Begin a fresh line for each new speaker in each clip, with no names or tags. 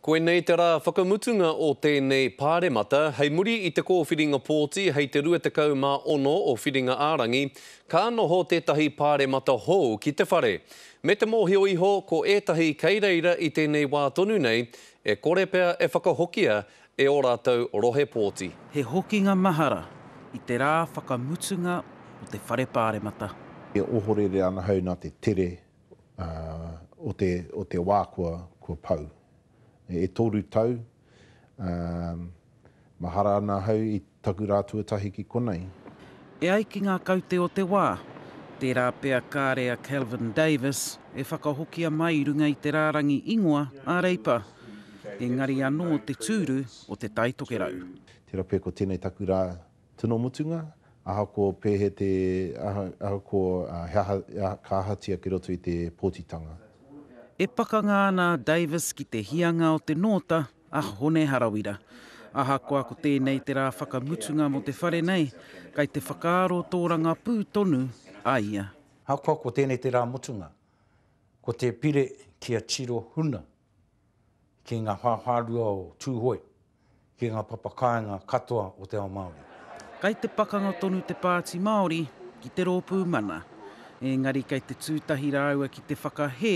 Koinei te rā whakamutunga o tēnei Pāremata, hei muri i te kōwhiringa pōti hei te 26 o Whiringa-ā-rangi, ka noho tētahi Pāremata hou ki te whare. Me te mōhio iho ko ētahi kei reira i tēnei wā tonu nei, e kore pea e whakahokia e ō rātou rohe pōti.
He hokinga mahara i te rā whakamutunga o te Whare Pāremata.
E ohorere ana hau nā te tere o te, o te wā kua, kua pau. E toru tau, ā, mahara ana ahau i taku rā tuatahi ki konei.
E ai ki ngā kaute o te wā, tērā pea kāre a Kelvin Davis e whakahokia mai i runga i te rārangi ingoa a Reipa, engari anō te tūru o Te Tai Tokerau.
Tērā pea ko tēnei taku rā Tino mutunga, ahakoa pēhea te, ahakoa he aha, ka ahatia ki roto i te pōtitanga.
E pakanga ana a Davis ki te hianga o te nōta a Hone Harawira. Ahakoa ko tēnei te rā whakamutunga mō te whare nei, kai te whakaaro tōrangapū tonu a ia.
Ahakoa ko tēnei te rā mutunga, ko te pire kia tiro huna ki ngā whāwhārua o Tūhoe, ki ngā papakāinga katoa o te ao Māori.
Kai te pakanga tonu te Pāti Māori ki te Rōpū Mana, engari kei te tū tahi rāua ki te whakahē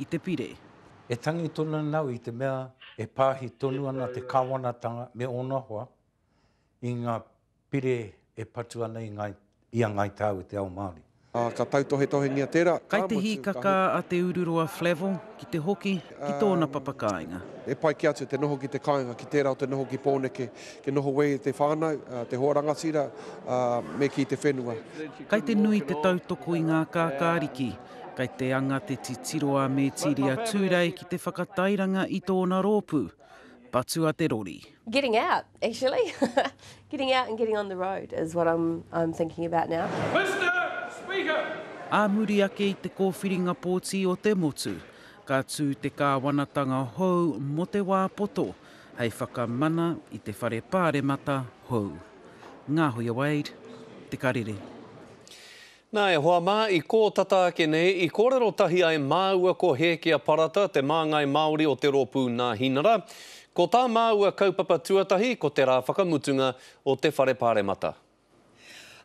i te pire.
E tangi tonu ana au i te mea e pāhi tonu ana te kāwanatanga me ōna hoa i ngā pire e patu ana i ngā, i a Ngāi Tāu i te ao Māori.
Ā, ka tautohetohengia tērā,
Kai
ka
te
mutu, ka
hīkaka a Te Ururoa Flavell ki te hoki ki tōna papakāinga.
E pai kē atu te noho ki te kāinga, ki tērā o te noho ki Pōneke, ki noho wē te whānau, te hoa rangatira, ā, me kī te whenua.
Kai te nui te tautoko i ngā kākāriki, kai te anga te titiro a Mētīria Tūrei ki te whakatairanga i tōna rōpū, Patua te rori.
Getting out, actually. Getting out and getting on the road is what I'm, I'm thinking about now.
Mister Speaker!
Ā muri ake i te kōwhiringa pōti o te motu, ka tū te kāwanatanga hou mō te wā poto hei whakamana i te whare pāremata hou. Ngāhuia Wade, Te Karere.
Nā, e hoa mā, i kō tata ake nei, i kōrero tahi ai māua ko Hēkia Parata, te māngai Māori o te Rōpū Nāhinara. Ko tā māua kaupapa tuatahi, ko te rā whakamutunga o te Whare Pāremata.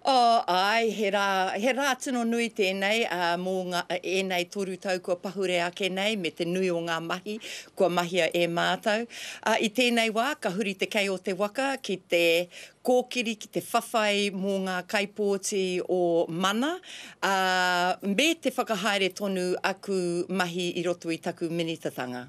Oh, āe, he rā, he rā tino nui tēnei, ā, mō ngā, ēnei toru tau kua pahure ake nei me te nui o ngā mahi kua mahia e mātou. Ā, i tēnei wā, ka huri te kei o te waka ki te kōkiri ki te whawhai mō ngā kaipōti o Mana, ā, me te whakahaere tonu aku mahi i roto i taku minitatanga.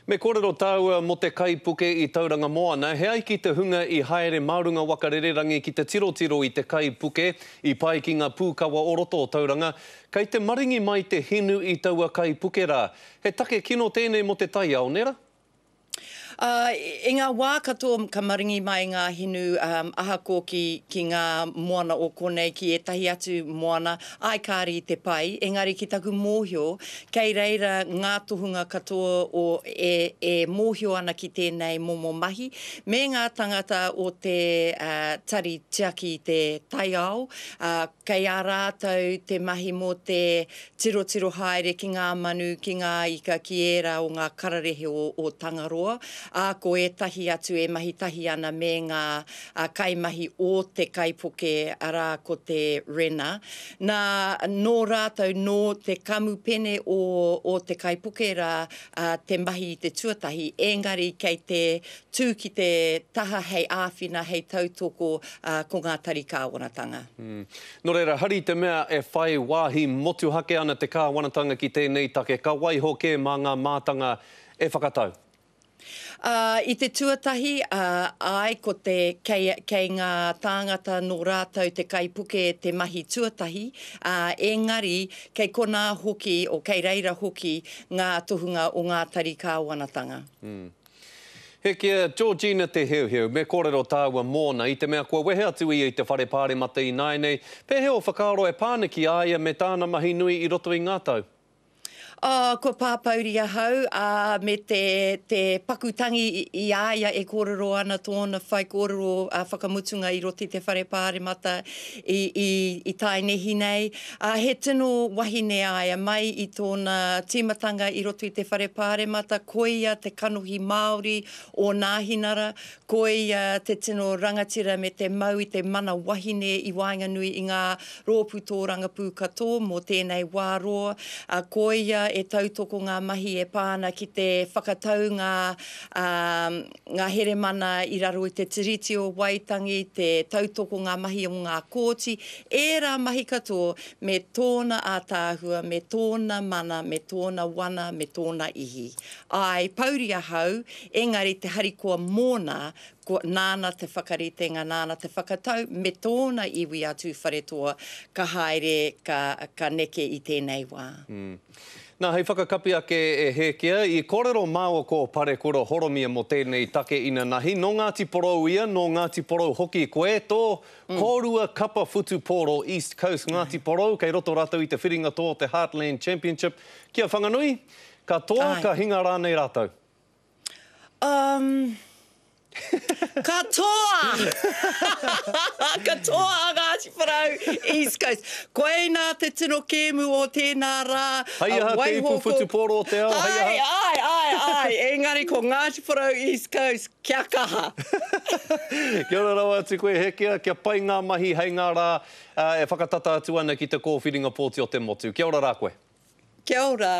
Me kōrero tāua mō te kaipuke i Tauranga Moana, he ai ki te hunga i haere mā runga waka rererangi ki te tirotiro i te kaipuke i pae ki ngā pūkawa o roto o Tauranga, kei te maringi mai te hinu i taua kaipuke rā. He take kino tēnei mō te taiao, nē rā?
Ā, i ngā wā katoa ka maringi mai ngā hinu, ahakoa ki, ki ngā moana o konei, ki ētahi atu moana, āe kāre i te pai, engari ki taku mōhio, kei reira ngā tohunga katoa o, e, e mōhio ana ki tēnei momo mahi, me ngā tangata o te, ā, tari tiaki i te taiao, ā, kei a rātou te mahi mō te tirotiro haere ki ngā manu, ki ngā ika, ki ērā o ngā kararehe o, o Tangaroa, ā, ko ētahi atu e mahi tahi ana me ngā kaimahi o te kaipuke, arā, ko te Rena. Nā, nō rātou, nō te kamupene o, o te kaipuke rā, te mahi i te tuatahi, engari kei te tū ki te taha hei āwhina, hei tautoko ko ngā tari kāwanatanga.
Nō reira, hari te mea e whai wāhi motuhake ana te kāwanatanga ki tēnei take, ka waiho kē mā ngā mātanga e whakatau.
Ā, i te tuatahi, ā, āe, ko te, kei, kei ngā tāngata nō rātou te kaipuke te mahi tuatahi, ā, engari, kei konā hoki, o kei reira hoki ngā tohunga o ngā tari kāwanatanga.
Hekia, Georgina Te Heuheu, me kōrero tāua mōna, i te mea kua wehe atu ia i te Whare Pāremata ināianei, pēhea ō whakaaro e pā ana ki a ia me tāna mahi nui i roto i ngā tau?
Oh, kua pāpouri ahau, ā, me te, te paku tangi i a ia e kōrero ana tōna whaikōrero whakamutunga i roto i te Whare Pāremata i, i, i taenehi nei. Ā, he tino wahine a ia mai i tōna tīmatanga i roto i te Whare Pāremata, koia te kanohi Māori o Nāhinara, Koia te tino rangatira me te mau i te mana wahine i waenganui i ngā rōpū tōrangapū katoa mō tēnei wā roa. Koia e tautoko ngā mahi e pā ana ki te whakatau ngā, ngā heremana i raro i te Tiriti o Waitangi, te tautoko ngā mahi o ngā kōti, ērā mahi katoa me tōna ātaahua, me tōna mana, me tōna wana, me tōna ihi. Āe, pouri ahau, engari te harikoa mōna, ko, nāna te whakaritenga, nāna te whakatau, me tōna iwi a Tūwharetoa, ka haere, ka, ka neke i tēnei wā.
Mm. Nā, hei whakakapi ake e Hēkia, i kōrero māua ko Parekura Horomia mō tēnei take inanahi, nō Ngāti Porou ia, nō Ngāti Porou hoki koe, tō kōrua kapa whutupōro East Coast Ngāti Porou, kei roto rātou i te whiringa toa o te Heartland Championship ki a Whanganui. Ka toa, ka hinga rānei rātou?
Um, ka toa! Ka toa a Ngāti Porou East Coast. Koinā te tino kēmu o tēnā rā.
Hei aha te ipu whutupōro o te ao, hei aha?
Āe, āe, āe, āe, engari ko Ngāti Porou East Coast, kia kaha!
Kia ora rawa atu koe Hekia, kia pai ngā mahi hei ngā rā e whakatata atu ana ki te kōwhiringa pōti o te motu. Kia ora rā koe.
Kia ora.